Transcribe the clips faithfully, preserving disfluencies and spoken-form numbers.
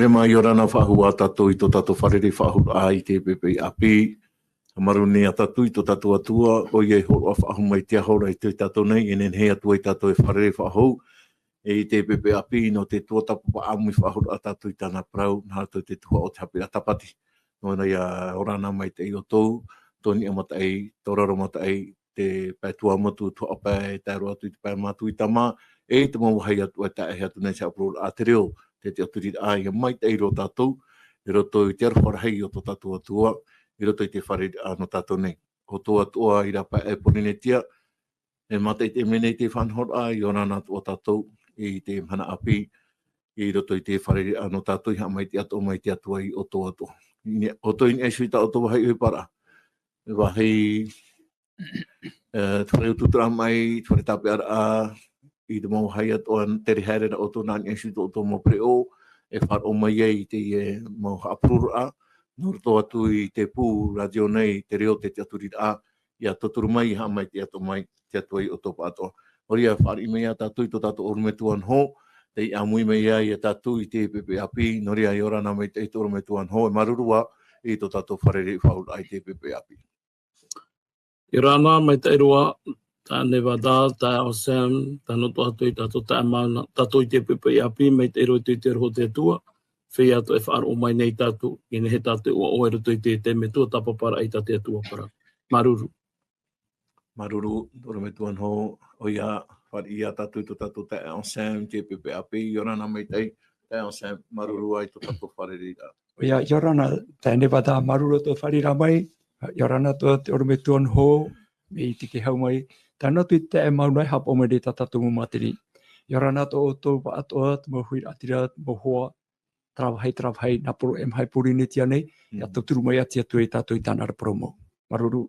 E mai, ʻia ora na faʻahou ā tātou i tō tātou fārerei-faʻahou-raʻa i te pēpē ʻāpī. Māuruuru nei ā tātou i tō tātou Atua, ʻoia i hōroʻa faʻahou mai i te aho ra i tō tātou nei, e nehenehe atu ai tātou e fārerei-faʻahou i te pēpē ʻāpī nō te tuatāpapa ʻāmui-faʻahou-raʻa tātou i tāna parau, nā roto i te tuhaʻa o te haʻapiʻiraʻa Tāpati. Nō reira, ʻia ora na maitaʻi ʻoutou, tō Niʻa Mataʻi, tō Raro Mataʻi, te pae Tuamotu, Tuhaʻa Pae, e tae roa atu i te pae Matuita mā, e i te mau vāhi atoʻa e tae atu nei i te haʻapuroroʻa a te reo, te tiʻaturiraʻa, ʻia maitaʻi roa tātou, i roto i te aroha rahi o tō tātou Atua, i roto i te fārereiraʻa nō tātou nei. ʻO tō atoʻa i rāpae Pōrīnetia, e mātaʻitaʻi mai nei te faʻanahoraʻa, ʻia ora na atoʻa tātou i te mahana ʻāpī, i roto i te fārereiraʻa nō tātou, ʻia haʻamaitaʻi atoʻa mai te Atua ia ʻoutou atoʻa. I niʻa, ʻoutou i niʻa iho i tā ʻoutou vāhi ʻohiparaʻa. Vāhi, e, te fare utuuturaʻa maʻi, te fare tāpeʻaraʻa, i te mau vāhi atoʻa, tere haere ra ʻoutou nā niʻa iho i tō ʻoutou mau pereʻoʻo, e faʻaroʻo mai ai i te, e, mau haʻapuroroʻa, nō roto atu i te pū rātio nei, te reo, te tiʻaturiraʻa, ʻia tauturu mai, ʻia haʻamaitaʻi atoʻa mai te Atua ia ʻoutou pāʻatoʻa. Nō reira, fāriʻi mai ā tātou i tō tātou ʻorometua Noho, tei ʻāmui mai ai ia tātou i te pēpē ʻāpī, nō reira, ʻia ora na maitaʻi tō ʻorometua Noho, e māuruuru ā i tō tātou fārerei-faʻahou-raʻa i te pēpē ʻāpī. ʻIa ora na, maitaʻi roa, taeaʻe Nevada, taeaʻe Sam, tae noa atu i tātou taeaʻe Mauna, tātou i te pēpē ʻāpī, maitaʻi roa i te aroha o te Atua, feiā atoʻa e faʻaroʻo mai nei ia tātou, e nehenehe tātou e ʻoaʻoa i roto i te taime tuatāpaparaʻa i tā te Atua parau. Māuruuru. Māuruuru, tō ʻorometua Noho, ʻoia, fāriʻi ā tātou i tō tātou taeaʻe Sam, te pēpē ʻāpī, ʻia ora na maitaʻi, taeaʻe Sam, māuruuru ā i tō tātou fārereiraʻa. ʻOia, ʻia ora na, taeaʻe Nevada, māuruuru tō fārereiraʻa mai, ʻia ora na tō te ʻorometua Noho, mai te kehau mai, tae noa atu i te taeaʻe Mauna e haʻapaʻo mai nei i tā tātou mau mātini. ʻIa ora na tō ʻoutou pāʻatoʻa, te mau huiraʻatira, te mau hoa, terā vāhi, terā vāhi, nā poro e maha i Pōrīnetia nei, ʻia Mm. tauturu mai ā te Atua ia tātou i tāna ra parau mau. Māuruuru.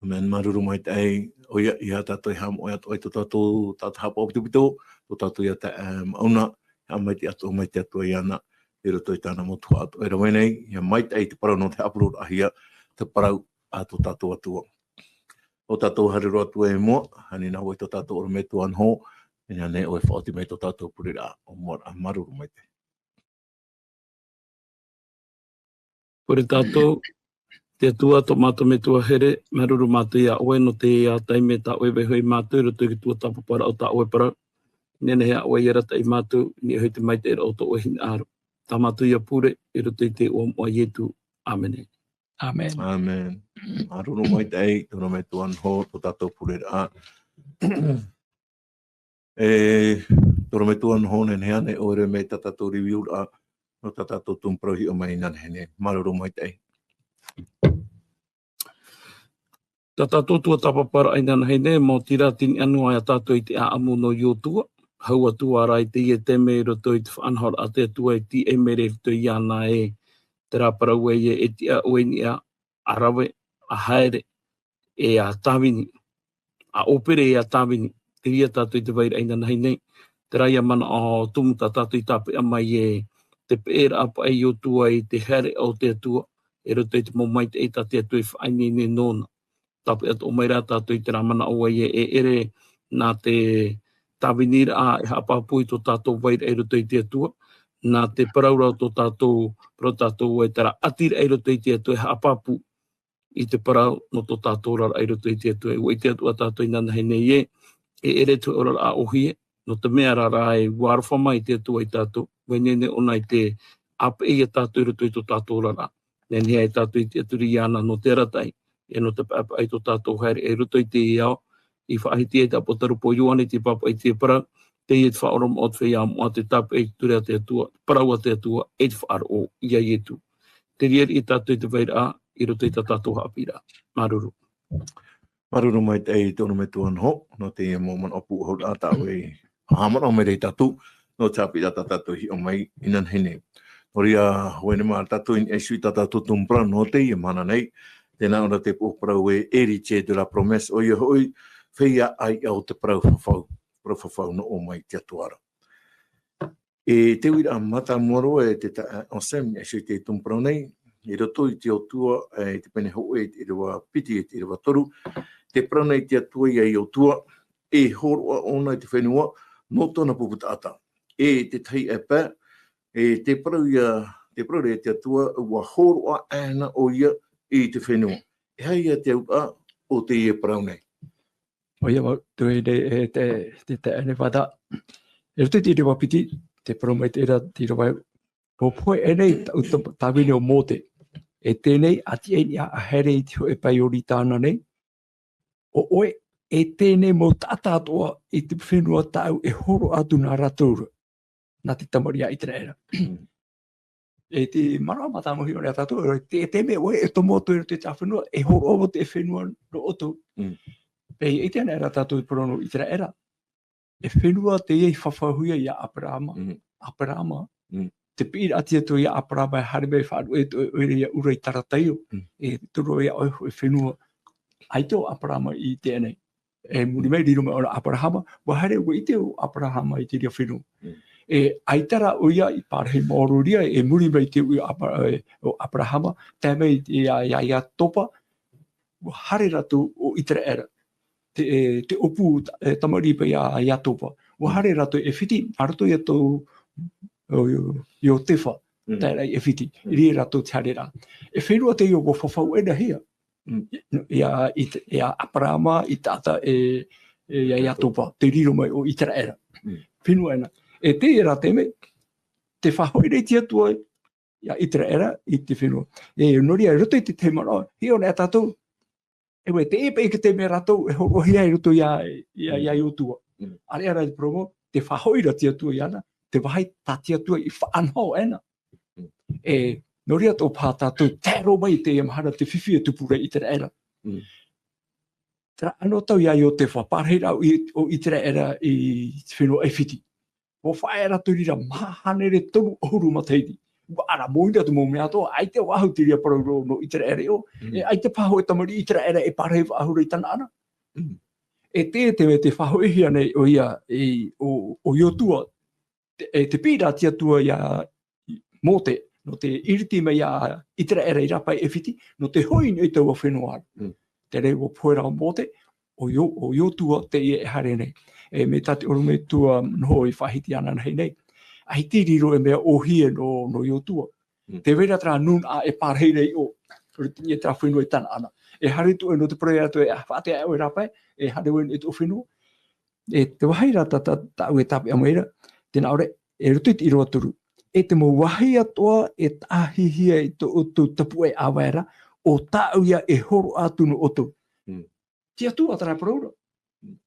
ʻĀmene, māuruuru maitaʻi, ʻoia, ʻeiaha tātou e haʻamoʻe atoʻa i tō tātou, tā tātou haʻapaʻo pitopito, tō tātou ia taeaʻe Mauna, haʻamaitaʻi atoʻa mai te Atua iāna, i roto i tāna mau tuhaʻa atoʻa e rave nei, ʻia maitaʻi te parau nō te haʻapuroroʻahia, te parau a tō tātou Atua. ʻO tātou haere roa atu i mua, ani nā vau i tō tātou ʻorometua Noho, e nehenehe ʻoe e faʻaoti mai tō tātou pureraʻa, ʻōmuaraʻa, māuruuru maitaʻi. Pure tātou, te Atua, tō mātou Metua here, māuruuru mātou iā ʻoe nō teie taime tā ʻoe e vaiiho ia mātou i roto i te tuatāpaparaʻa o tā ʻoe parau. Nehenehe ā ʻoe e arataʻi ia mātou, i niʻa i te maitaʻiraʻa o tō ʻoe hinaʻaro. Tā mātou ia pure, i roto i te iʻoa moʻa o Ietu. ʻĀmene. ʻĀmene. ʻĀmene. Māuruuru maitaʻi, tō ʻorometua Noho, tō tātou pureraʻa. E, tō ʻorometua Noho, nehenehe ānei ʻoe e rave mai i tā tātou review-raʻa, nō tā tātou tumu parau i hiʻo mai inanahi nei. Māuruuru maitaʻi. Tā tātou tuatāpaparaʻa inanahi nei, maoti rā, tei niʻa noa ia tātou i te ʻāʻamu nō Iotua, hau atu ā rā i teie taime i roto i te faʻanahoraʻa a te Atua e tīaʻi mai ra i roto iāna ē, terā parau ē, e tiʻa ʻoe i niʻa, ʻa rave, ʻa haere, e ʻa tāvini, ʻa ʻōpere e ʻa tāvini, te reira tātou i te vairaʻa inanahi nei, terā ia manaʻo tumu tā tātou i tāpeʻa mai ē, te peʻeraʻa paʻi a Iotua i te haereʻa o te Atua, i roto i te mau maitaʻi tā te Atua i faʻaineine nōna. Tāpeʻa atoʻa mai rā tātou i terā manaʻo ē, e ʻere nā te tāviniraʻa e haʻapāpū i tō tātou vairaʻa i roto i te Atua, nā te parau ra o tō tātou, parau tātou ē, terā ʻatiraʻa i roto i te Atua e haʻapāpū i te parau nō tō tātou oraraʻa i roto i te Atua. ʻUa ʻite atoʻa tātou inanahi nei ē, e ʻere te oraraʻa ʻōhie, nō te mea rā rā ē, ʻua aroha mai te Atua ia tātou, ʻua ineine ʻōna i te ʻāpeʻe ia tātou i roto i tō tātou oraraʻa. Nehenehe ā tātou e tiʻaturi iāna nō te arataʻi, e nō te paʻepaʻe i tō tātou haereʻa i roto i teie ao, i faʻahiti ai te ʻāpōsetolo Ioane i te pāpaʻi i te parau, teie te faʻaoromaʻi o te feiā moʻa, te tāpeʻa i te ture a te Atua, te parau a te Atua, e te faʻaroʻo ia Ietu. Te reira ia tātou i te vairaʻa, i roto i tā tātou haʻapiʻiraʻa. Māuruuru. Māuruuru maitaʻi tō ʻorometua Noho, nō teie mau manaʻo pūʻohuraʻa tā ʻoe i haʻamanaʻo mai ra ia tātou, nō te haʻapiʻiraʻa tā tātou i hiʻo mai inanahi nei. Nō reira, ʻua haere mai tātou i niʻa iho i tā tātou tumu parau nō teie mahana nei, tē nā ʻō ra te pūʻohu parau ē, héritier de la promesse, ʻoia hoʻi, feiā ʻāiʻa o te parau fafau, parau fafau nō ʻō mai i te Atua ra. E te uiraʻa mātāmua roa e te taeaʻe Sam, i niʻa iho i te tumu parau nei, i roto i te Iotua, e, i te pene hōʻē, i te ʻīrava piti, i te ʻīrava toru, tē parau nei te Atua ia Iotua, e hōroʻa ʻōna i te fenua, nō tōna pupu taʻata. E te tahi ʻāpae, E te parau ia, te parau ra e te Atua, ua hōroʻa ana ʻoia i te fenua. E aha ia te auraʻa o teie parau nei? ʻOia mau, tū nei, e te, te, te, ʻene vata. E roto i te ʻīrava piti, te parau mai te ra, te ʻīrava, ʻua pohe aʻenei taʻu ta-, tāvini ʻo Mōte. E teie nei, ʻa tiʻa i niʻa ʻa haere i te hōʻē pae Ioritana nei. ʻO ʻoe, e teie nei mau taʻata atoʻa i te fenua tāʻu e hōroʻa atu nā rātou ra. Nā te tamariʻi a ʻĪteraʻera. Mm. E te manaʻo mātāmua hiʻo nei a tātou, e te, e te mea ʻoe, e tomo atu i roto i te fenua, e hōroʻa atu te fenua nō ʻoutou. Mm. Pea ʻite ana ra tātou i te parau nō ʻĪteraʻera. E fenua teie i fafauhia ia Aperahama. Mm. Aperahama. Mm. Te piʻiraʻa a te Atua ia Aperahama, e haere mai faʻaruʻe atu ʻoe, ʻoe ia ʻUra i Tarataio. Mm. E turu ia ʻoe, e fenua. ʻAita ʻo Aperahama i teie nei. E muri mai, riro mai ʻōna Aperahama, ʻua haere, ʻua ʻite ʻo Aperahama i te reira fenua. Mm. E ʻaita rā ʻoia i parahi maoro ra, e muri mai te uʻi o Apa-, e, ʻo Aperahama, tae mai ia, ia, ia Iatopa, ʻua haere rātou ʻo ʻĪteraʻera. Te, e, te ʻōpū, e, tamariʻi paʻi ia, ia Iatopa. ʻUa Mm. haere rātou i ʻĒfiti, nā roto ia tō, ʻo, ʻo, Iotefa, Mm. tae ra i ʻĒfiti. Mm. I reira rātou te haere ra. E fenua teie ʻua fafau ʻenahia. Mm. Ia, i te, ia Aperahama, i taʻata e, e, ia, ia Iatopa, te riro mai ʻo ʻĪteraʻera. Mm. Fenua ena. E teie rā te mea, te faʻahoʻi ra te Atua ia ʻĪteraʻera i te fenua. E, nō reira, i roto i te tahi manaʻo, hiʻo nei a tātou, e ʻoe, teie paʻi te mea rātou, e hōroʻahia i roto ia, ia, ia Mm. Iotua. Mm. ʻĀreʻa rā te parau mau, te faʻahoʻi ra te Atua iāna, te vāhi tā te Atua i faʻanaho ana. Mm. E, nō reira tō paha tātou, tae roa mai i teie mahana te fifi e tupu ra i ʻĪteraʻera. Mm. Terā anō tau ia Iotefa, parahi ra ʻo I-, ʻo ʻĪteraʻera i te fenua ʻĒfiti. ʻUa faʻaea rātou i reira maha hānere toru ʻahuru matahiti. ʻUa ara mōhina te mau mea atoʻa, ʻaita e faʻahou te reira parau nō, nō ʻĪteraʻera iho, Mm. e ʻaita paha hōʻē tamariʻi ʻĪteraʻera e parahi faʻahou ra i Tanaana. Mm. E te, te mea te faʻahoʻihia nei ʻoia, e, ʻo, ʻo Iotua, te, e te piʻiraʻa a te Atua ia Mōte, nō te ʻiriti mai ia ʻĪteraʻera i rāpae ʻĒfiti, nō te hoʻi i niʻa i taua fenua ra. Mm. Terā ʻua pohe ra ʻo Mōte, ʻo Io-, ʻo Iotua teie e haere nei. E mai tā te ʻorometua Noho i faʻahiti ananahi nei. ʻAita i riro e mea ʻōhie nō, nō Iotua. Mm. Tē vai ra terā nūnaʻa e parahi ra iho, i roto i terā fenua i Tanaana. E haere atu ʻoe nō te parau atu e faʻaʻite ʻoe i rāpae, e haere ʻoe i tō fenua. E te vāhi ra tā, tā, tāʻu e tāpeʻa mai ra, tē nā ʻō ra, e roto i te ʻīrava toru. E te mau vāhi atoʻa e taʻahihia i tō ʻoutou tapuaʻe ʻāvae ra, ʻo tāʻu ia e hōroʻa atu nō ʻoutou. Mm. Te Atua terā parau ra. Mm.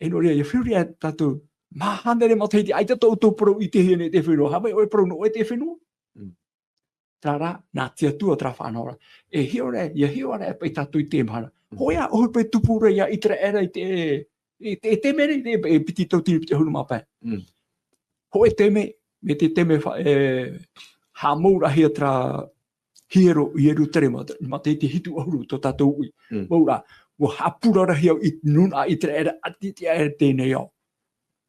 E nō reira, ʻia feruri ā tātou, maha hānere matahiti, ʻaita tō ʻoutou parau i ʻitehia nei te fenua, haere mai ʻoe parau nō ʻoe te fenua. Mm. Terā rā, nā te Atua terā faʻanahoraʻa. E hiʻo ra, ʻia hiʻo ra paʻi tātou i teie mahana. Mm. Hōʻē ā ʻohipa e tupu ra ia ʻĪteraʻera i te, i te, i te mea nei, e, e piti tauatini piti ʻahuru mā pae. Mm. Hōʻē taime, mai te taime fa-, e, haʻamouraʻahia terā hiero i Ierutarema, matahiti hitu ʻahuru tō tātou uʻi. Mm. Mau rā, ʻua haʻapurarahia i te nūnaʻa ʻĪteraʻera, ʻati, ʻati aʻe teie nei ao.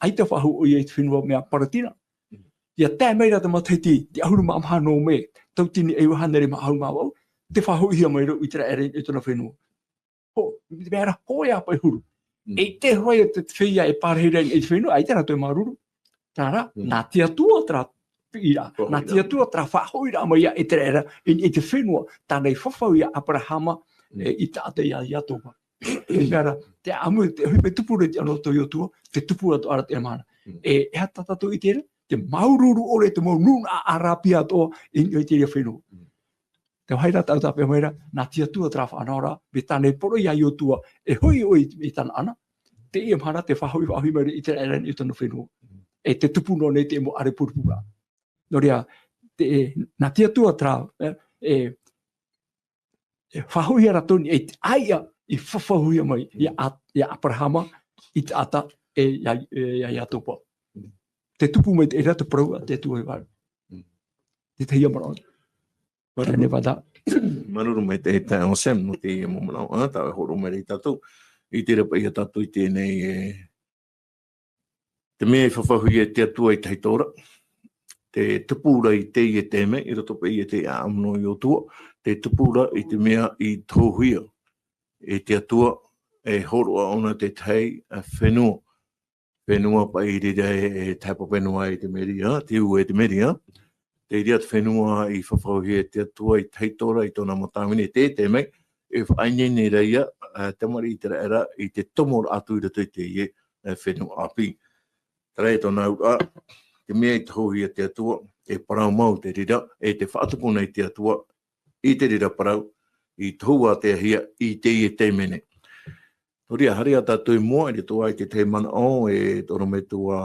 ʻAita faʻahou ʻoia i te fenua mea Palatina. Mm. ʻIa tae mai ra te matahiti, te ʻahuru mā maha nō Mē, tauatini e iva hānere mā ʻahuru mā vaʻu, tē faʻahoʻihia mai ra ʻo ʻĪteraʻera i tōna fenua. Ho-, te mea ra, hōʻē ā paʻi huru. Mm. E te hoʻi te feiā e parahi ra i te fenua, ʻaita rātou e māuruuru. Terā rā, Mm. nā te Atua terā piʻiraʻa, Faʻahoʻiraʻa. nā te Atua terā faʻahoʻiraʻa mai ia ʻĪteraʻera i, i te fenua, tāna i fafau ia Aperahama, Mm. e, i taʻata ia, ia Iatopa. Terā rā, te ʻāmui, te ʻohipa e tupu ra i te anotau o Iotua, te tupu atoʻa ra teie mahana. Mm. E, e aha tā tātou i ʻite ra, te māuruuru ʻore te mau nūnaʻa ʻĀrāpia atoʻa i, i te reira fenua. Mm. Te vāhi ra tāʻu tāpeʻa mai ra, nā te Atua terā faʻanahoraʻa, mai tāna i poroʻi ia Iotua, e hoʻi ʻoe i, i Tanaana, teie mahana tē faʻahoʻi, faʻahoʻi mai ra ʻĪteraʻera i tōna fenua. E tē tupu noa nei te mau ʻārepurepuraʻa. Nō reira, te, nā te Atua terā, e, e, e faʻahoʻihia rātou nei, e te ʻāiʻa i fafauhia mai, ia A-, ia Aperahama, i taʻata, e, ia, e, ia Iatopa. Tē tupu mai te, e rā te parau a te Atua i vau. Mm. Te tahi manaʻo. Māuruuru. Tēnei vata. Māuruuru maitaʻi e taeaʻe Sam, nō teie mau manaʻo, ā, tā e hōroʻa mai ra ia tātou. I te reira paʻi ia tātou i teie nei, e, te mea i fafauhia e te Atua i tahito ra. Tē tupu ra i teie taime, i roto paʻi i te ʻāʻamu nō Iotua, tē tupu ra i te mea i tohuhia e te Atua, e hōroʻa ʻōna te tahi, ā, fenua. fenua paʻi i reira e, e tahepa fenua e te meri, ā, te ū e te meri, ā. Te reira te fenua i fafauhia e te Atua i tahi atu ra i tōna mau tāvini, e te, te mea, e faʻaineine ra ia, ā, te tamariʻi ʻĪteraʻera i te tomo atu i roto i teie, ā, fenua ʻāpī. Terā e tōna auraʻa, te mea i tahouhia e te Atua, e parau mau te reira, e tē faʻatupu nei te Atua, i te reira parau, i tohu āteahia, i teie taime nei. Nō reira, haere ā tātou i mua, i roto i te tahi manaʻo, e te ʻorometua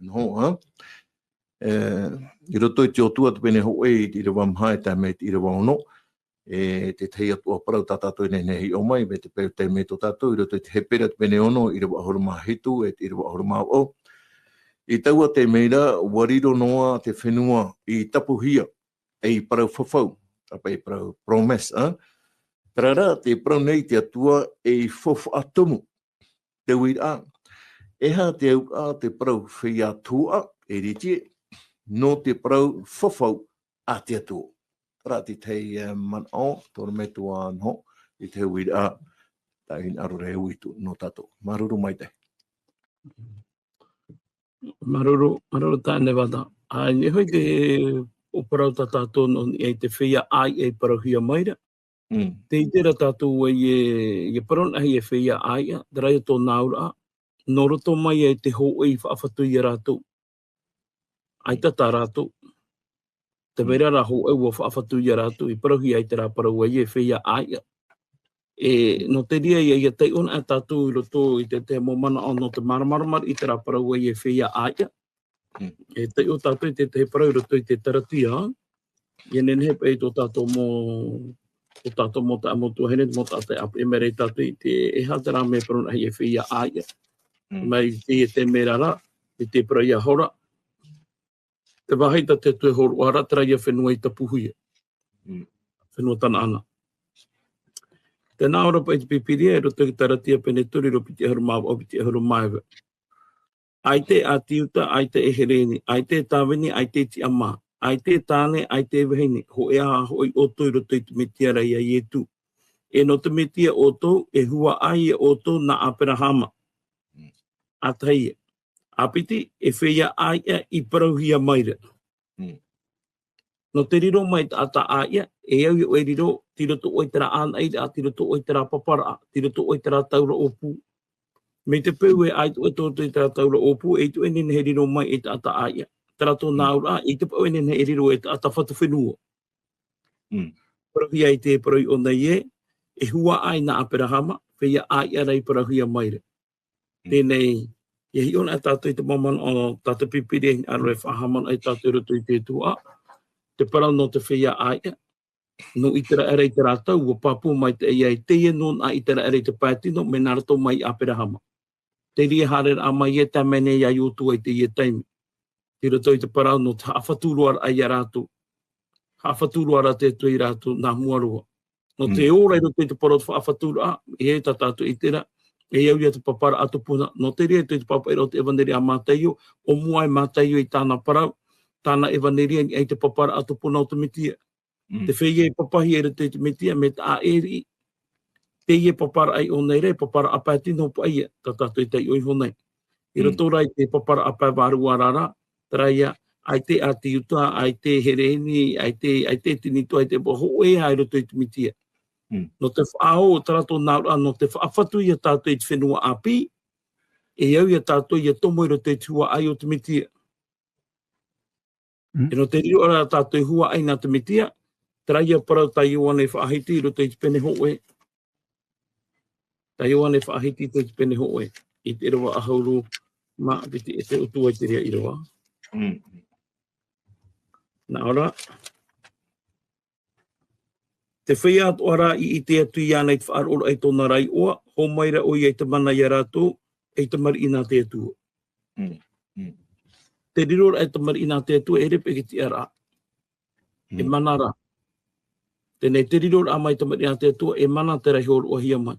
Noho, ā? E, i roto i te Iosua te pene hōʻē, i te ʻīrava maha e tae mai i te ʻīrava ono, e, te tahi atu ā parau tā tātou e nehenehe e hiʻo mai, mai te peu taime tō tātou, i roto i te Hepera te pene ono, ʻīrava ʻahuru mā hitu, e te ʻīrava ʻahuru mā vaʻu. I taua taime ra, ʻua riro noa te fenua i tapuhia, ei parau fafau, ā, paʻi parau promise, ā? Terā rā, tē parau nei te Atua ei faufaʻa tumu. Te uiraʻa, e aha te auraʻa te parau feiā tuhaʻa, e rite, nō te parau fafau a te Atua. Terā te tahi, e, manaʻo, te ʻorometua Noho, i te uiraʻa, tā ʻoe e hinaʻaro ra e uiuitu nō tātou. Māuruuru maitaʻi. Māuruuru, māuruuru tāne Vata. ʻĀ, e nehenehe hoʻi te ʻōparau tā tātou nō niʻa i te feiā ʻāiʻa i parauhia mai ra. Mm. Tē ʻite ra tātou ē, e, e parau anaʻe e feiā ʻāiʻa, terā ia tōna auraʻa, nō roto mai e te hōʻē i faʻafatu ia rātou. ʻAita tā rātou. Te Mm. mea rā hōʻē ʻua faʻafatu ia rātou, i parauhia ai terā parau ē e feiā ʻāiʻa. E, nō te reira ia, ia taiʻo anaʻe tātou i roto i te, te mau manaʻo nō te māramarama i terā parau ē e feiā ʻāiʻa. Mm. E taiʻo tātou i te, te parau i roto i te Taratia, ia nehenehe paʻi tō tātou mau, tō tātou mau taeaʻe mau tuahine, mau taeaʻe ʻāpī, e mea ra tātou i te, e aha terā mea parau anaʻe e feiā ʻāiʻa. Mm. Mai i te, i te mea ra, i te parau ia hora, te vāhi tā te Atua e hōroʻa ra, terā ia fenua i tapuhia. Mm. Fenua Tanaana. Tē nā ʻō ra paʻi te Pīpīria, i roto i te Taratia pene toru, ʻīrava piti ʻahuru mā vaʻu, piti ʻahuru mā iva. ʻAita e ʻāti Iuta, ʻaita e Hereni, ʻaita e tāvini, ʻaita e tiʻamā, ʻaita e tāne, ʻaita e vahine, hōʻē ā hoʻi ʻoutou i roto i te Mesia ra ia Ietu. E nō te Mesia ʻoutou, e huaʻai ia ʻoutou nā Aberahama. Mm. ʻA tahi ē. ʻA piti, e feiā ʻāiʻa i parauhia mai ra. Mm. Nō te riro mai taʻata ʻāiʻa, e au ia ʻoe e riro, tei roto ʻoe i terā ʻānaʻiraʻa, tei roto ʻoe i terā paparaʻa, tei roto ʻoe i terā taura ʻōpū. Mai te peu e ʻaita ʻoe tō roto i terā taura ʻōpū, eʻita ʻoe e nehenehe e riro mai e taʻata ʻāiʻa. Terā tōna Mm. auraʻa, eʻita paʻi ʻoe e nehenehe e riro e taʻata fatu fenua. Mm. Parauhia i te parau i ʻō nei ē, e huaʻai nā Aberahama, feiā ʻāiʻa rā i parauhia mai ra. Mm. Teie nei, ia hiʻo anaʻe tātou i te mau manaʻo tā te Pīpīria e hinaʻaro e faʻahaʻamanaʻo ai tātou i roto i te tuhaʻa. Te parau nō te feiā ʻāiʻa, nō ʻĪteraʻera i terā tau, ʻua pāpū maitaʻi ai teie nūnaʻa ʻĪteraʻera i te pae tino, mea nā roto mai ia Aberahama. Te reira haereraʻa mai ē, tae mai nei ia Iosua i teie taime. Tei roto i te parau nō te haʻafatu roa ra ia rātou. Haʻafatu roa ra te Atua ia rātou, nā mua roa. Nō te Mm. ora i roto i te parau o te faʻafaturaʻa, e tā tātou i ʻite ra, e au ia te paparaʻa tupuna. Nō te reira i roto i te pāpaʻiraʻa o te ʻEvaneria a Mātaio, ʻōmua ai Mātaio i tāna parau, tāna ʻEvaneria i niʻa i te paparaʻa tupuna o te Mesia. Mm. Te feiā i papahia i roto i te Mesia, mea taʻa ʻē riʻi. Teie paparaʻa i ʻō nei ra, paparaʻa pae tino paʻi ē, tā tātou i taiʻo iho nei. I Mm. roto rā i te paparaʻa pae vārua ra, terā ia, ʻaita e ʻāti Iuta, ʻaita e Hereni, ʻaita, ʻaita e tinitō, ʻaita e hōʻē ā i roto i te Mesia. Mm. Nō te faʻaō, terā tōna auraʻa, nō te faʻafatu ia tātou i te fenua ʻāpī, e au ia tātou ia tomo i roto i te huaʻai o te Mesia. Mm. E nō te riro ra tātou e huaʻai nā te Mesia, terā ia parau tā Ioane faʻahiti i roto i te pene hōʻē. Tā Ioane faʻahiti i te pene hōʻē. I te ʻīrava ʻahuru mā piti, e te ʻutuāfare i te reira ʻīrava. Mm. Nā ʻō ra, te feiā atoʻa rā i ʻite atu iāna i te faʻaroʻoraʻa i tōna ra iʻoa, hōmai ra ʻoia i te mana ia rātou, ei tamariʻi nā te Atua. Mm. Mm. Te riro ra e tamariʻi nā te Atua, e ʻere paʻi e tiʻaraʻa. E Mm. mana ra. Teie nei te riro ra mai tamariʻi nā te Atua, e mana terā i hōroʻahia mai.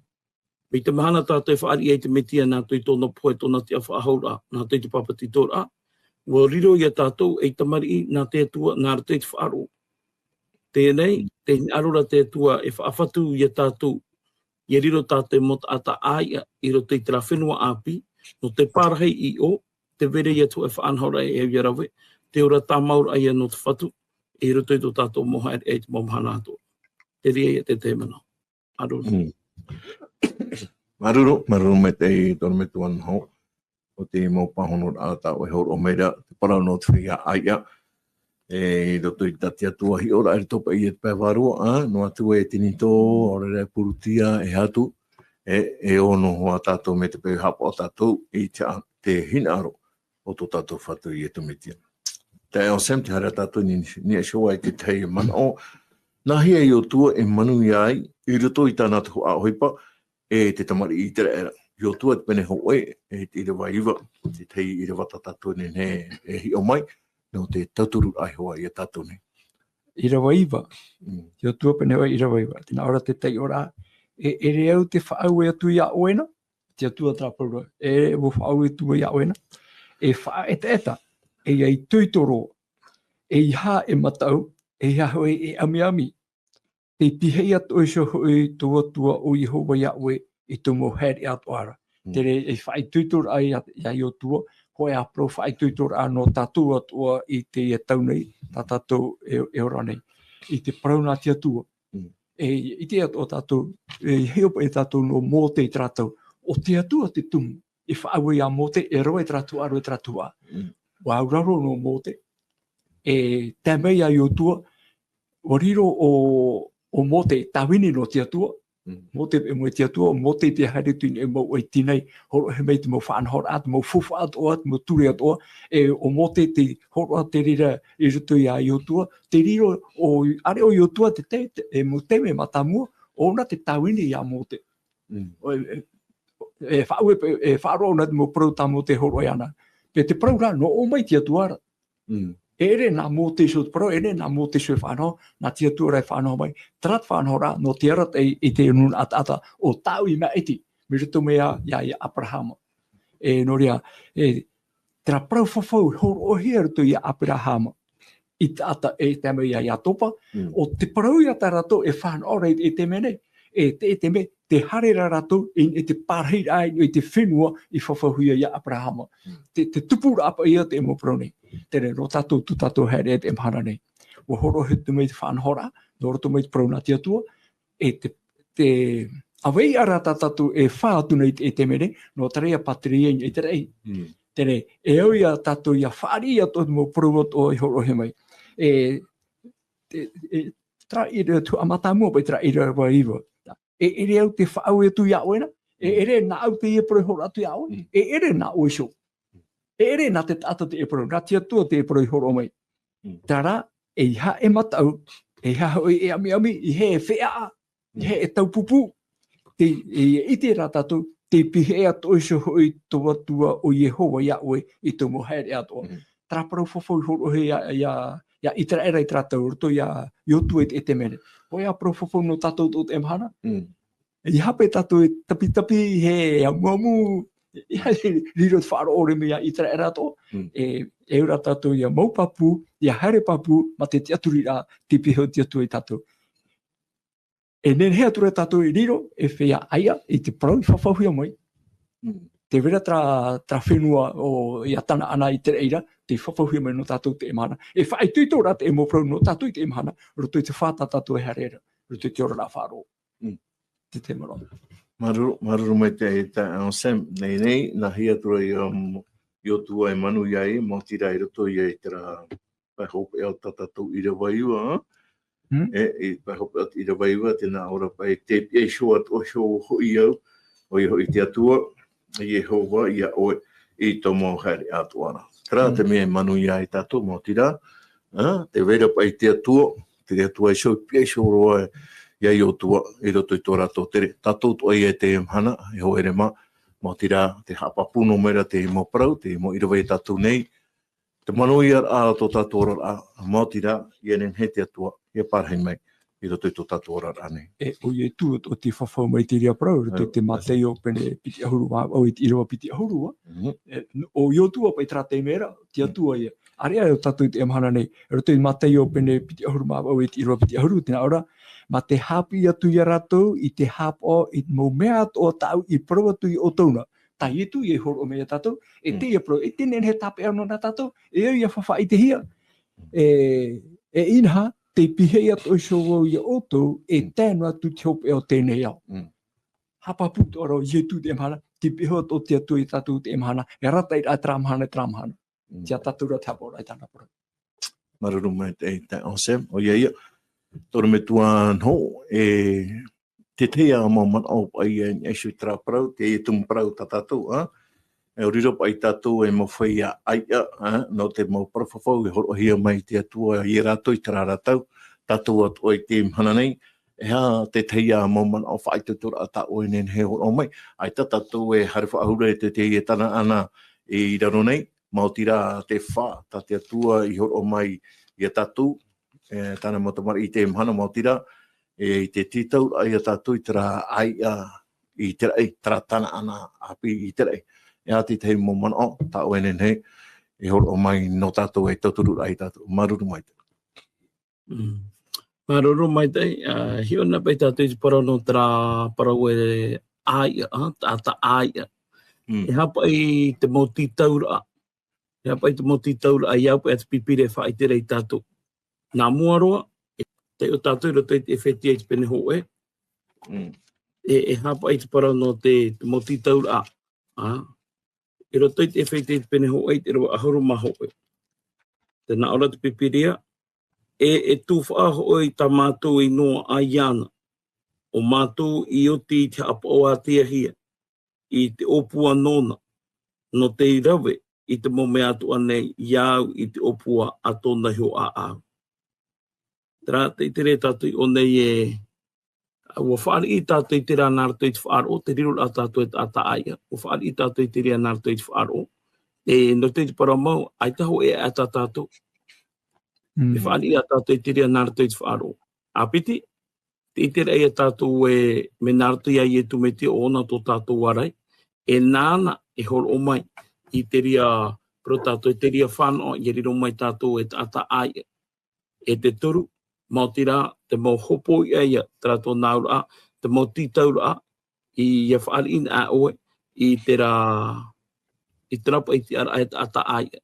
Mai te mahana tātou e fāriʻi ai te Mesia nā roto i tōna pohe, tōna tiʻafaʻahouraʻa, nā roto i te papetitoraʻa, ʻua riro ia tātou ei tamariʻi nā te Atua, nā roto i te faʻaroʻo. Teie nei, Mm. tē hinaʻaro ra te Atua e faʻafatu ia tātou, ʻia riro tātou mau taʻata ʻāiʻa i roto i terā fenua ʻāpī, nō te pārahi i ʻō, te vai ra atu e faʻanahoraʻa e au ia rave, te ora tāmauraʻa ia nō te Fatu, i roto i tō tātou mau haereʻa i te mau mahana atoʻa. Te reira ia te tahi manaʻo. Māuruuru. Mm. Māuruuru, māuruuru maitaʻi i tō ʻoe metua Noho. ʻO te mau pāhonoraʻa tā ʻoe e hōroʻa mai ra, te parau nō te feiā ʻāiʻa. E, i roto i tā te Atua hiʻoraʻa i roto paʻi i te pae vārua, ā, noa atu e te nītō, ʻaore rā e purutia, e atu, e, e ʻō noa tātou mai te peu e haʻapaʻo tātou i te, te hinaʻaro o tō tātou Fatu Iesu Mesia. Taeaʻe Sam, tē haere ra tātou i niʻa iho ā i te tahi manaʻo, nāhea Iosua e manuia ai, i roto i tāna tuhaʻa ʻohipa, e te tamariʻi ʻĪteraʻera. Iosua te pene hōʻē, e te ʻīrava iva, te tahi ʻīrava tā tātou e nehenehe e hiʻo mai, nō te tauturu ra hoʻi ia tātou nei. ʻĪrava iva. Mm. Iosua pene hōʻē ʻīrava iva. Tē nā ʻō ra te taiʻoraʻa, e ʻere au tē faʻaue atu iā ʻoe na, te Atua terā parau ra, e ʻere au faʻaue atu iā ʻoe na, e faʻaetaeta, e ʻia itoito roa, ʻeiaha e mataʻu, ʻeiaha hoʻi e ʻamiʻami, tē pihaʻi atoʻa iho hoʻi tō Atua ʻo Iehova iā ʻoe i tō mau haereʻa atoʻa ra. Mm. Terā e faʻaitoitoraʻa ia, ia Iosua, hōʻē ā parau faʻaitoitoraʻa nō tātou atoʻa i teie tau nei, tā tātou e, e ora nei. I te parau nā te Atua. Mm. E, i te atoʻa tātou, e, hiʻo paʻi tātou nō Mōte i terā tau. ʻO te Atua te tumu, i faʻaue iā Mōte, e rave terā tuhaʻa, rave terā tuhaʻa. Mm. ʻUa auraro nō Mōte. E tae mai iā Iosua, ʻua riro ʻo, ʻo Mōte, tāvini nō te Atua. Mm. Mōte e moe te Atua, ʻo Mōte tē haere atu i niʻa i te mau ʻohipa nei, hōroʻahia mai te mau faʻanahoraʻa, te mau faufaʻa atoʻa, te mau ture atoʻa, e ʻo Mōte tē hōroʻa terā ra i roto iā Iosua, tē riro ʻo, ʻaore ʻo Iosua te, te, te, e mau taime mātāmua, ʻo ʻōna te tāvini iā Mōte. Mm. ʻO, e, e, e faʻaue, e faʻaroʻo ʻōna te mau parau tā Mōte e hōroʻa iāna. Pē te parau ra, nō ʻō mai te Atua ra. Mm. E ʻere nā Mōte iho te parau, e ʻere nā Mōte iho e faʻanaho, nā te Atua rā e faʻanaho mai. Terā te faʻanahoraʻa, nō te arataʻi i te nūnaʻa taʻata, ʻo tāʻu i maʻiti, mai roto mai iā, iā, iā Aperahama. E, nō reira, e, terā parau fafau, hōroʻahia roto iā Aperahama. I taʻata e tae mai iā Iakoba, Mm. ʻo te parau ia tā rātou e faʻanaho ra i, i te mea nei, e te, i te mea, tē haere ra rātou i, i te pārahiraʻa, i te fenua i fafauhia iā Aperahama. Mm. Te, te tupuraʻa paʻi ia te mau parau nei. Terā, nō tātou, tō tātou haereʻa i teie mahana nei. ʻUa hōroʻahia mai te faʻanahoraʻa, nō roto mai te parau nā te Atua, e te, te ʻāvaʻe ra tā tātou e fā atu nei i te, i te mea nei, nō terā ia pātireia i te raʻi. Mm. Terā, e au ia tātou ʻia fāriʻi atoʻa te mau parau atoʻa i hōroʻahia mai. E, e, e, terā ʻīrava, tuhaʻa mātāmua paʻi terā ʻīrava iva. E ʻere au tē faʻaue atu iā ʻoe na, e Mm. ʻere nāʻu teie parau i hōroʻa atu iā ʻoe, Mm. e ʻere nā ʻoe iho. E ʻere nā te taʻata teie parau, nā te Atua teie parau i hōroʻa mai. Mm. Terā, ʻeiaha e mataʻu, ʻeiaha hoʻi e ʻamiʻami, ʻeiaha e feʻaʻa, Mm. ʻeiaha e taupupū. Tē, e, e ʻite ra tātou, tē pihaʻi atoʻa iho hoʻi tō Atua ʻo Iehova iā ʻoe i tō mau haereʻa atoʻa. Mm. Terā parau fafau i hōroʻahia iā, iā, iā ʻĪteraʻera i terā tau, roto iā Iosua i te, i te mea nei. Hōʻē ā parau fafau nō tātou atoʻa i teie mahana. Mm. ʻEiaha paʻi tātou e tapitapi, e amuamu, ʻeiaha e riro te faʻaroʻo ʻore mai iā ʻĪteraʻera atoʻa. Mm. E, e au ra tātou ʻia mau pāpū, ʻia haere pāpū, mā te tiʻaturiraʻa, tē pihaʻi te Atua iā tātou. E nehenehe atu ra tātou e riro, e feiā ʻāiʻa, i te parau i fafauhia mai. Mm. Tē vai ra terā, terā fenua ʻo, iā Kanaana i te reira, tei fafauhia mai nō tātou i teie mahana. E faʻaitoito ra te mau parau nō tātou i teie mahana, roto i te fā tā tātou e haere ra, roto i te oraraʻa faʻaroʻo. Mm. Te, te manaʻo. Māuruuru, māuruuru maitaʻi, taeaʻe Sam, nei, nei, nāhea atu ra ia, um, Iosua e manuia ai, maoti rā i roto ia i terā pae hopeʻa o tā tātou ʻīrava iva, Mm. e, i pae hopeʻa o te ʻīrava iva, tē nā ʻō ra paʻi, tē pihaʻi iho atoʻa iho hoʻi au, ʻoia hoʻi te Atua, Iehova, iā ʻoe, i tō mau haereʻa atoʻa ra. Terā Mm. te mea e manuia ai tātou, maoti rā, ā, tē vai ra paʻi te Atua, te Atua iho, pihaʻi iho roa iā Iosua, i roto i tō rātou tere. Tātou atoʻa ia i teie mahana, e hoa here mā, maoti rā, tē haʻapāpū noa mai ra te mau parau, te mau ʻīrava iā tātou nei, te manuia ra tō tātou oraraʻa, maoti rā, ʻia nehenehe te Atua, ʻia pārahi mai, i roto i tō tātou oraraʻa nei. E, ʻo Iesu, ʻo tē fafau mai i te reira parau, roto i te Mātaio pene piti ʻahuru mā vaʻu i te ʻīrava piti ʻahuru, ā. Mhm. E, ʻo Iosua paʻi terā taime ra, te Mm. Atua ia. ʻĀreʻa ʻo tātou i teie mahana nei, roto i Mātaio pene piti ʻahuru mā vaʻu i te ʻīrava piti ʻahuru, tē nā ʻō ra, mā te haʻapiʻi atu iā rātou i te haʻapaʻo i te mau mea atoʻa tāʻu i parau atu iā ʻoutou na, tā Ietu ia i hōroʻa mai ia tātou, e teie parau, e te nehenehe tāpeʻa nō nā tātou, e au ia faʻaʻitehia. E, e inaha, tei pīhaʻi atoʻa iho vau ia ʻoutou, e tae noa atu te hopeʻa o teie nei ao. Haʻapāpū atoʻa ra Ietu i teie mahana, tei pīhaʻi atoʻa te Atua ia tātou i teie mahana, e arataʻi ra terā mahana, terā mahana. Tiʻa tātou ra te haʻapaʻoraʻa i tāna parau. Māuruuru maitaʻi, taeaʻe Sam, ʻoia ia. Tō ʻoe metua Noho, e, te tahi ā mau manaʻo paʻi i niʻa iho i terā parau, teie tumu parau tā tātou, ā? E ʻua riro paʻi tātou ei mau feiā ʻāiʻa, ā, nō te mau parau fafau e hōroʻahia mai te Atua ia rātou i terā ra tau, tātou atoʻa i teie mahana nei, e aha te tahi ā mau manaʻo faʻaitoitoraʻa tā ʻoe e nehenehe e hōroʻa mai, ʻaita tātou e haere faʻahou ra i te, teie Tanaana i raro nei, maoti rā te fā, tā te Atua i hōroʻa mai ia tātou, e, tāna mau tamariʻi i teie mahana, maoti rā, e, i te tītauraʻa ia tātou i terā ʻāiʻa i te raʻi, terā Tanaana ʻāpī i te raʻi. E aha te tahi mau manaʻo tā ʻoe e nehenehe e hōroʻa mai nō tātou, ei tautururaʻa ia tātou. Māuruuru maitaʻi. Mm. Māuruuru maitaʻi, ā, hiʻo na paʻi tātou i te parau nō terā parau e ʻāiʻa, ā, taʻata ʻāiʻa. Mm. E aha paʻi te mau tītauraʻa. E aha paʻi te mau tītauraʻa i au paʻi a te Pīpīria e faʻaʻite ra ia tātou. Nā mua roa, e taiʻo tātou i roto i te ʻEfetia i te pene hōʻē. Mm. E, e aha paʻi te parau nō te, te mau tītauraʻa. Ā, i roto i te ʻEfetia i te pene hōʻē, i te ʻīrava ʻahuru mā hōʻē. Tē nā ʻō ra te Pīpīria, e, e tufaʻa hoʻi tā mātou i noaʻa iāna, ʻo mātou i oti i te haʻapaʻo ātea hia, i te ʻōpua nōna, nō te rave i te mau mea atoʻa nei i au i te ʻōpua a tōna iho ʻāʻau. Terā te, te ʻite ra tātou i ʻō nei e, ʻua fāriʻi tātou i terā nā roto i te faʻaroʻo, te riroraʻa tātou e taʻata ʻāiʻa. ʻUa fāriʻi tātou i terā nā roto i te faʻaroʻo. E, nō te, te parau mau, ʻaita hōʻē ʻaita tātou. Mm. E fāriʻi ā tātou i terā nā roto i te faʻaroʻo. ʻĀpiti, te ʻite ra ia tātou e, mea nā roto ia Ietu Metia ʻo ʻōna tō tātou ārai. E nāna e hōroʻa mai i terā parau tātou, i terā fānaʻo, ʻia riro mai tātou e taʻata ʻāiʻa. E te toru, maoti rā, te mau hopoiʻa ia, terā tōna auraʻa, te mau tītauraʻa, ʻia faʻariʻi na ʻoe, i terā, i terā paʻi tiʻaraʻa e taʻata ʻāiʻa.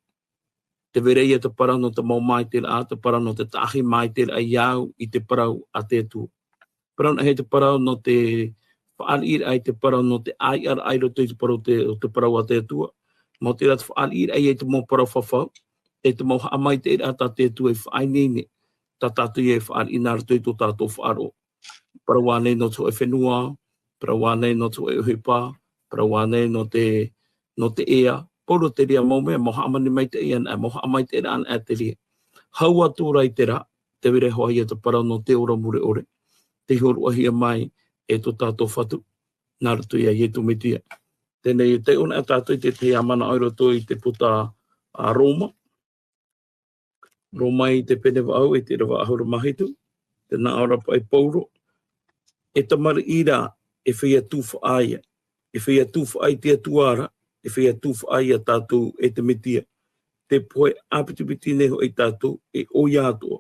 Tē vai ra ia te parau nō te mau maitaʻiraʻa, te parau nō te tahi maitaʻiraʻa i au i te parau a te Atua. Parau na hei te parau nō te faʻariʻiraʻa i te parau nō te ʻāiʻaraʻa i roto i te parau te, o te parau a te Atua. Maoti rā te faʻariʻiraʻa ia i te mau parau fafau, e te mau haʻamaitaʻiraʻa tā te Atua i faʻaineine, tā tātou ia e faʻariʻi nā roto i tō tātou faʻaroʻo. Parau ānei nō te hōʻē fenua, parau ānei nō te hōʻē ʻohipa, parau ānei nō te, nō te ea, pauroa terā mau mea, mau hāmani maitaʻi anaʻe, mau haʻamaitaʻiraʻa anaʻe terā. Hau atu ra i terā, tē vai ra hoʻi ia te parau nō te ora mure ʻore, tei hōroʻahia mai e tō tātou Fatu, nā roto ia Ietu Metia. Teie nei, tē ʻō na tātou i te tahi manaʻo i roto i te puta a Roma, Roma i te pene vaʻu, i te ʻīrava ʻahuru mā hitu, tē nā ʻō ra paʻi Paulo, e tamariʻi rā, e feiā tufaʻa ia, e feiā tufaʻa i te Atua ra, e feiā tufaʻa ia tātou e te Metia. Tē pohe ʻāpitipiti nei hoʻi tātou, e ʻoia atoʻa,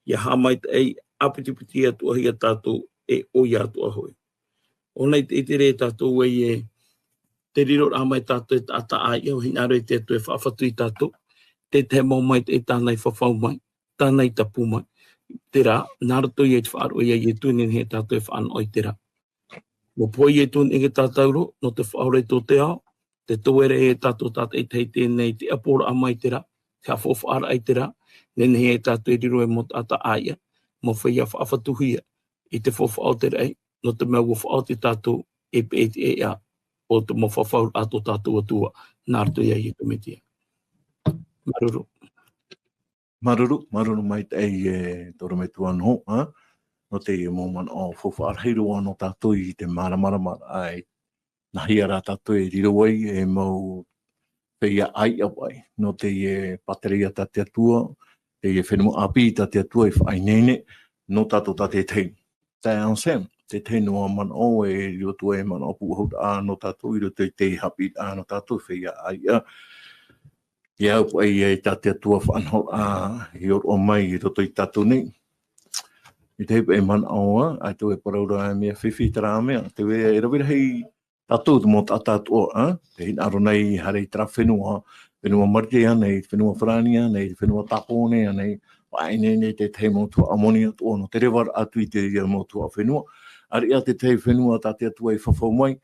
ʻia haʻamaitaʻi ʻāpitipiti atoʻa hia tātou, e ʻoia atoʻa hoʻi. ʻO nei te, te ʻite ra tātou e, e, te riroraʻa mai tātou e taʻata ʻāiʻa, ʻua hinaʻaro te Atua e faʻafatu ia tātou, te tahi mau maitaʻi tāna i fafau mai, tāna i tapu mai. Terā, nā roto ia i te faʻaroʻo ia Ietu e nehenehe tātou e fānaʻo i terā. ʻUa pohe Ietu e nehenehe e tātauro, nō te faʻaora i tō te ao, tē toe ra ia tātou tātaʻitahi i teie nei, te ʻaporaʻa mai terā, te haʻafaufaʻaraʻa i terā, nehenehe ia tātou e riro ei mau taʻata ʻāiʻa, mau feiā faʻafatuhia, i te faufaʻa o te raʻi, nō te mea ʻua faʻaoti tātou e peʻe i te ʻēʻa o te mau fafauraʻa a tō tātou Atua, nā roto ia Ietu Metia. Māuruuru. Māuruuru, māuruuru maitaʻi e tō ʻoe metua Noho, ā? Nō teie mau manaʻo faufaʻa rahi roa nō tātou i te māramarama ai. Nāhea rā tātou e riro ai ei mau feiā ʻāiʻa paʻi, nō teie pātireia tā te Atua, teie fenua ʻāpī tā te Atua i faʻaineine, nō tātou tātaʻitahi. Taeaʻe Sam, te tahi noa manaʻo e riro atu ei manaʻo pūʻohuraʻa nō tātou i roto i te haʻapiʻiraʻa nō tātou feiā ʻāiʻa. ʻIa au paʻi ia i tā te Atua faʻanahoraʻa i hōroʻa mai i roto ia tātou nei. I te hōʻē manaʻo ā, ʻaita e parau ra e mea fifi terā mea, tē vai ra e rave rahi Tātou te mau taʻata atoʻa, ā, tē hinaʻaro nei, haere i terā fenua, fenua Marite ānei, fenua Farāni ānei, fenua Tāpōnē ānei, faʻaineine i te tahi mau tuhaʻa moni atoʻa nō te revaraʻa atu i te mau tuhaʻa fenua. ʻĀreʻa te tahi fenua tā te Atua i fafau mai,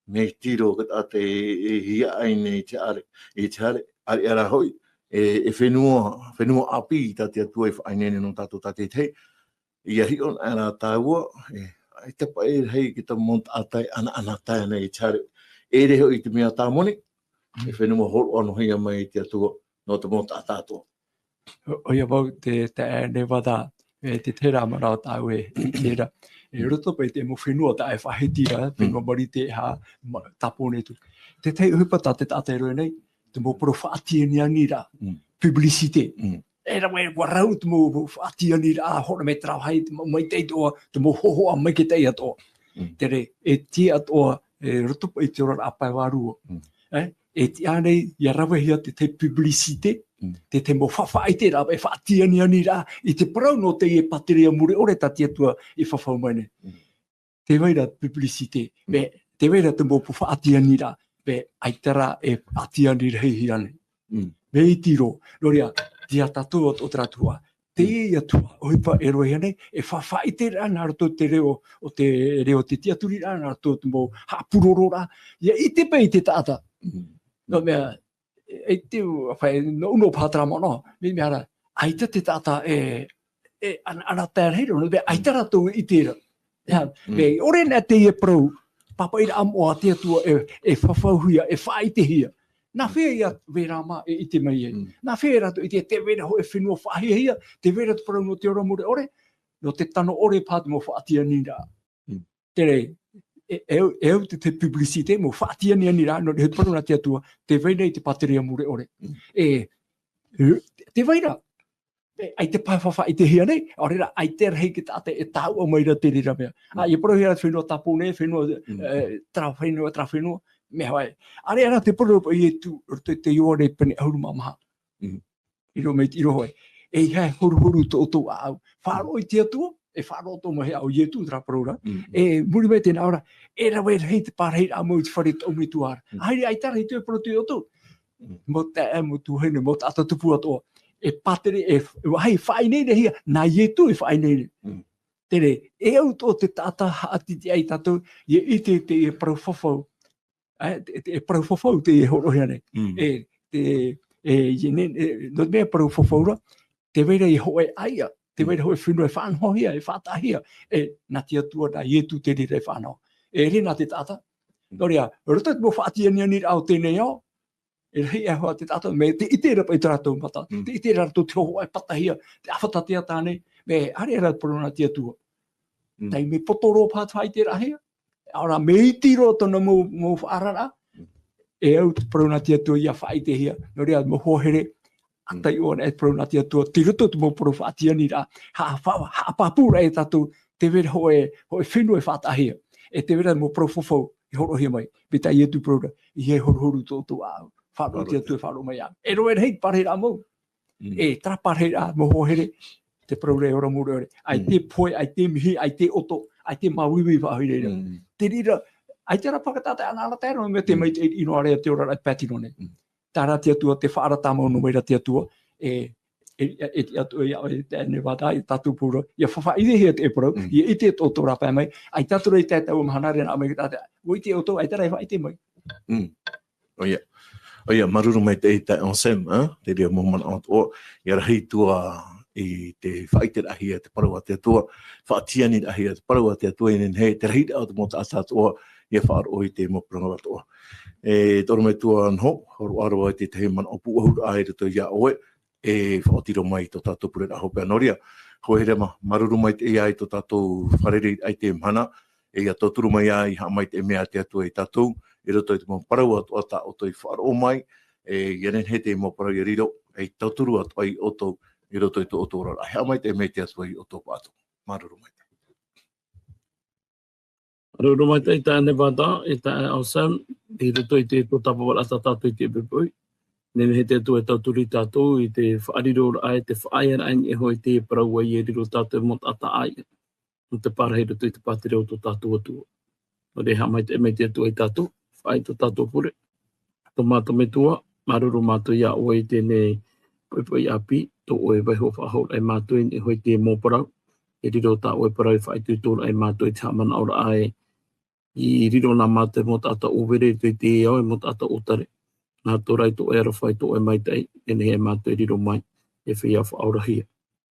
mea iti roa ka taʻata e, e hiaʻai nei i te haere, i te haere, ʻāreʻa rā hoʻi, e, e fenua, fenua ʻāpī tā te Atua i faʻaineine nō tātou tātaʻitahi, ʻia hiʻo anaʻe rā tāua, e, ʻaita paʻi e rahi te mau taʻata e ʻanaʻanatae nei i te haere. ʻEʻere hoʻi te mea tāmoni, e fenua hōroʻa noa hia mai e te Atua, nō te mau taʻata atoʻa. ʻO, ʻoia vau te, te, e, Nevada, e, te terā manaʻo tāʻu e, e terā. E roto paʻi te mau fenua tā e faʻahiti ra, fenua Marite ā, ma-, Tāpōnē atu. Te tahi ʻohipa tā te taʻata e rave nei, te mau parau faʻatianiani ra, publicité. E rave, ʻua rau te mau faʻatianiani ra, hōroʻa mai terā vāhi, te mau maitaʻi atoʻa, te mau hōhoʻa maitaʻi atoʻa. Terā, e tiʻa atoʻa, e roto paʻi i te oraraʻa pae vārua. E, e tiʻa nei, ʻia ravehia te, te publicité, te, te mau faʻaʻiteraʻa, e faʻatianiani ra, i te parau nō teie pātireia mure ʻore tā te Atua i fafau mai nei. Tē vai ra publicité, mea, tē vai ra te mau faʻatianiani ra, mea, ʻaita rā e faʻatiani rahi hia nei. Mea iti roa, nō reira, tiʻa tātou atoʻa terā tuhaʻa. Teie ā tuhaʻa, ʻohipa e rave hia nei, e faʻaʻiteraʻa nā roto te reo, o te reo te tiʻaturiraʻa nā roto te mau haʻapurororaʻa, ʻia ʻite paʻi te taʻata. Nō mea, e, e te u, whai, nō, nō paha terā manaʻo, mea, mea ra, ʻaita te taʻata e, e, ana, ʻanaʻanatae rahi roa, mea, ʻaita rātou e ʻite ra. Ia, mea, ʻaore na teie parau, pāpaʻiraʻa moʻa a te Atua e, e fafauhia, e faʻaʻitehia. Nā hea ia vērā mā e ʻite mai ai? Nā hea rātou e ʻite, tē vai ra hōʻē fenua faʻahiahia, tē vai ra te parau nō te ora mure ʻore, nō te tano ʻore paha te mau faʻatianiani ra. Terā, e, e, e au te, te publicité, mau faʻatianiani ra, nō reira te parau nā te Atua, tē vai nei te pātireia mure ʻore. E, e, tē vai ra, e, ʻaita paha e faʻaʻitehia nei, ʻaore rā, ʻaita rahi te taʻata e taʻua mai ra te reira mea. Ā, ʻia parauhia ra te fenua Tāpōnē, fenua, e, terā fenua, terā fenua, mea hoʻi. ʻĀreʻa rā te parau a Ietu, roto i te Ioane pene ʻahuru mā maha. I roto mai, i roto hoʻi. E ʻeiaha e horuhoru tō ʻoutou ʻāʻau. Faʻaroʻo i te Atua, e faʻaroʻo atoʻa mai iā ʻu, Ietu terā parau ra. E muri mai teie nei ra, e rave rahi te pārahiraʻa mau i te fare taumetua ra. ʻAita rahi te parau tō ʻoutou. Mau taeaʻe, mau tuahine, mau taʻata tupu atoʻa. E pātireia, e, e vāhi faʻaineinehia, nā Ietu e faʻaineine. Terā, e au atoʻa te taʻata haʻatitiʻaʻi tātou, ʻia ʻite i te, e parau fafau. E, te, te, e parau fafau teie e hōroʻahia nei. E, te, e, e, ne, e, nō te mea parau fafau ra, tē vai ra hōʻē ʻāiʻa, tē vai ra hōʻē fenua e faʻanahohia, e faʻataʻahia, e, nā te Atua, nā Ietu te reira e faʻanaho. E ʻere nā te taʻata. Nō reira, roto i te mau faʻatianianiraʻa o teie nei ao, e rahi aʻe hoʻi te taʻata, mea tē ʻite ra paʻi tō rātou mata, tē ʻite ra rātou te hōhoʻa e patahia, te ʻāfata teata nei, mea ʻāreʻa rā te parau nā te Atua. Taime poto roa paha te faʻaʻiteraʻahia, ʻaore rā, mea iti roa tōna mau, mau faʻaararaʻa, e au te parau nā te Atua ʻia faʻaʻitehia. Nō reira, mau hoa here, ʻa taiʻo ana e te parau nā te Atua, tei roto te mau parau faʻatiani ra, ha, fa-, haʻapāpū ra e tātou, tē vai ra hōʻē, hōʻē fenua e faʻataʻahia. E tē vai ra mau parau fafau, e hōroʻahia mai, mai tā Ietu parau ra, ʻeiaha e horuhoru tō ʻoutou ʻāʻau. Faʻaroʻo i te Atua e faʻaroʻo mai iāʻu. E rave rahi te pārahiraʻa mau. E, terā pārahiraʻa, mau hoa here, te parau ra e ora mure ʻore. ʻAita e pohe, ʻaita e mihi, ʻaita e ʻoto, ʻaita e māuiui faʻahou i reira. Te reira, ʻaita rā paha te taʻata e ʻanaʻanatae ra, mea tē maitaʻi noa ra te oraraʻa e pātino nei. Terā te Atua tē faʻaara tāmau noa mai ra te Atua, e, e, e, e, Atua, e, e, e, Nevada, e tātou parau ra, ʻia faʻaʻitehia te parau, ʻia ʻite tō ʻoutou rāpae mai, ʻaita atu ra i te tahi mahana ra e nā mai te taʻata, ʻua ʻite ʻoutou, ʻaita rā e faʻaʻite mai. ʻOia. ʻOia, māuruuru maitaʻi taeaʻe Anselme, ā, te reira mau manaʻo atoʻa, ʻia rahi atu ā i te faʻaʻiteraʻahia te parau a te Atua, faʻatianiraʻahia te parau a te Atua, ʻia nehenehe te rahiraʻa o te mau taʻata atoʻa, ʻia faʻaroʻo i te mau parau atoʻa. E, tō ʻoe metua Noho, hōroʻa roa i te tahi manaʻo pūʻohuraʻa i roto iā ʻoe, e faʻaoti roa mai i tō tātou pureraʻa hopeʻa. Nō reira, hoa here mā, māuruuru maitaʻi i tō tātou fārereiraʻa i teie mahana, e ʻia tauturu mai ā, ʻia haʻamaitaʻi mai ā te Atua ia tātou, i roto i te mau parau atoʻa tā ʻoutou i faʻaroʻo mai, e, ʻia nehenehe te mau parau ʻia riro, e tauturu atoʻa ia ʻoutou, i roto i tō ʻoutou oraraʻa. Haʻamaitaʻi mai te Atua ia ʻoutou pāʻatoʻa. Māuruuru maitaʻi. Māuruuru maitaʻi taeaʻe Nevada, e taeaʻe Anselme, i roto i te, tō tāpaʻoraʻa tā tātou i teie poʻipoʻi. Nehenehe te Atua e tauturu ia tātou i te faʻariroraʻa, i te faʻaearaʻa i niʻa iho i te parau ē e riro tātou mau taʻata ʻāiʻa. Nō te pārahi i roto i te pātireia o tō tātou Atua. Nō reira, haʻamaitaʻi mai te Atua ia tātou, faʻaʻite tō tātou pure. Tō mātou Metua, māuruuru mātou iā ʻoe i teie nei poʻipoʻi ʻāpī, tō ʻoe vaiho faʻahou e mātou i niʻa i te mau parau. E riro tā ʻoe parau e faʻaitoito ai mātou i te haʻamanaʻoraʻa e, i riro nā mātou mau taʻata ʻōvere, te, te ao e mau taʻata ʻōtare. Nā roto rā i tō ʻoe aroha, i tō ʻoe maitaʻi, e nehenehe mātou e riro mai, e feiā faʻaorahia.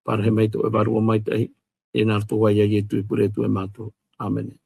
Parahi mai tō ʻoe Vārua Maitaʻi, e nā roto iā Ietu e pure atu ai mātou. ʻĀmene.